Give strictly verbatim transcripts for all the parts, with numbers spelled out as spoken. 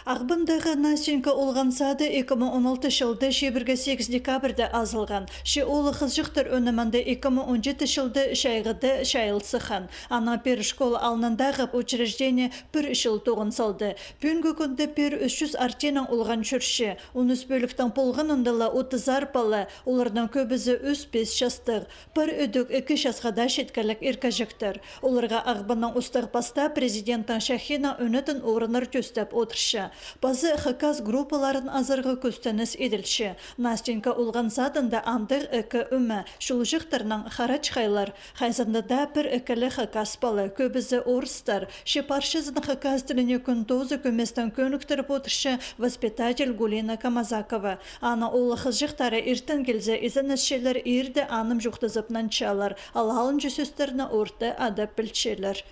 Ағбандағы Настенька олған сады ікі муң он алтынҷы чылда чибіргі сигіс декабрьда азылған. Че оолах-хызыҷахтар ӧӧні мында ікі муң он читінҷі чылда чайғыда чайыл сыххан. Анаң пеер школа алнындағы учреждение пір чыл тоғын салды. Пӱӱнгі кӱнде пеер ӱс чӱс артияннаң олған чӧрче. Он ӱс пӧліктің полғанында ла отызар пала, оларның кӧбізі ӱс-пис частығ. Пір ӱдік ікі часха даа читкелек иркеҷектер. Оларға Ағбанның устағ-пастаа президенттің чахиинаң ӱнетін орыннар тӧстеп одырча. Пазы хакас группаларын азарға кӱстеніс иділче. Настенька олған садында андағ ікі ӧме, чулҷахтарнаң харачхайлар. Хайзында даа пір-ікі ле хакас пала, кӧбізі орыстар. Че парчазын хакас тіліне кӱн тооза кӧместең кӧніктіріп одырча воспитатель Гулина Камазакова. Аның оолах-хызыҷахтары иртен килзе, изеннесчелер, иирде анымҷохтазып нанчалар, ал алынҷа сӧстерні орта адап пілчелер.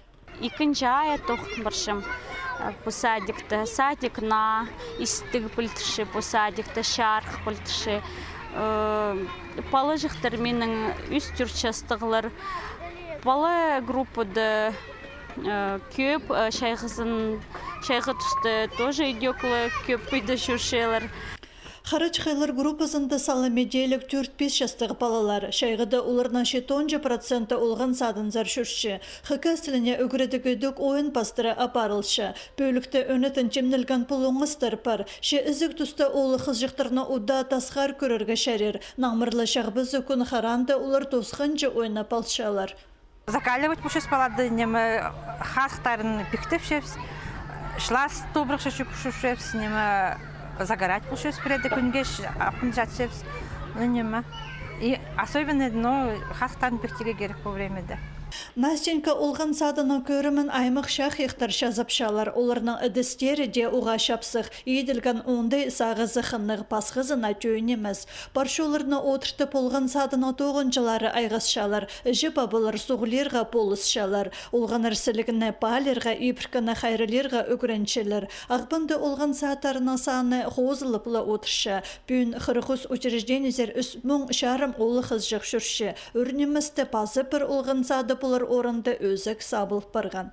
Ікінҷі айда тоғын парчам, э, пу садикте. Садик наа, истіг пілдірче, пу садикте чарых пілдірче. Э, палаҷахтар минің ӱс-тӧрт частығлар. Пала группада, э, кӧп, э, чайғызын, чайғы туста тоже идӧк ла кӧп пиди чӧрчелер. Харачхайлар группазында салым идерліг тӧрт-пис частығ палалар. Чайғыда оларның читонҷа проценті олған садынзар чӧрче. Хакас тіліне ӱгредіг идӧк ойын пастыра апарылча. Пӧлікте ӱнетін тимнелген пулуңыстар пар. Че ізіг туста оолах-хызыҷахтарны удаа тасхар кӧрерге чарир. Наңмыр ла чағбазы кӱн хараанда олар тоосханҷа ойнап алчалар. Закаливать полчабыс палады, ниме, хазыхтарын пиктепчебіс, шланг тобырахча чӱк-, чӱкчебіс, ниме, загорать полчабыс пірееде кӱнге, апын чатчабыс. Ну, ниме. И особенно, ну, хазыхтарын пиктирге кирек пу времяда. Настенька олған садының кӧрімін аймах чахайахтар чазапчалар, оларның ідістері дее уғаа чапсых, иділген оңдай сағызы хынығ, пасхазына тӧӧй нимес. Парча оларны одыртып олған садының тоғынҷылары айғасчалар, іҷе-пабалар суғлирға полысчалар. Олғаннар сілігні паалирға, ибіркіні хайраллирға ӱгренчелер. Ағбанда олған садтарының саны хозылып ла одырча. Пӱӱн хырых ӱс учреждениезер ӱс муң чарым оолах-хызыҷах чӧрче. Ӱр ниместе пазы пір олған сады полар орында ӧзік сабыл парған.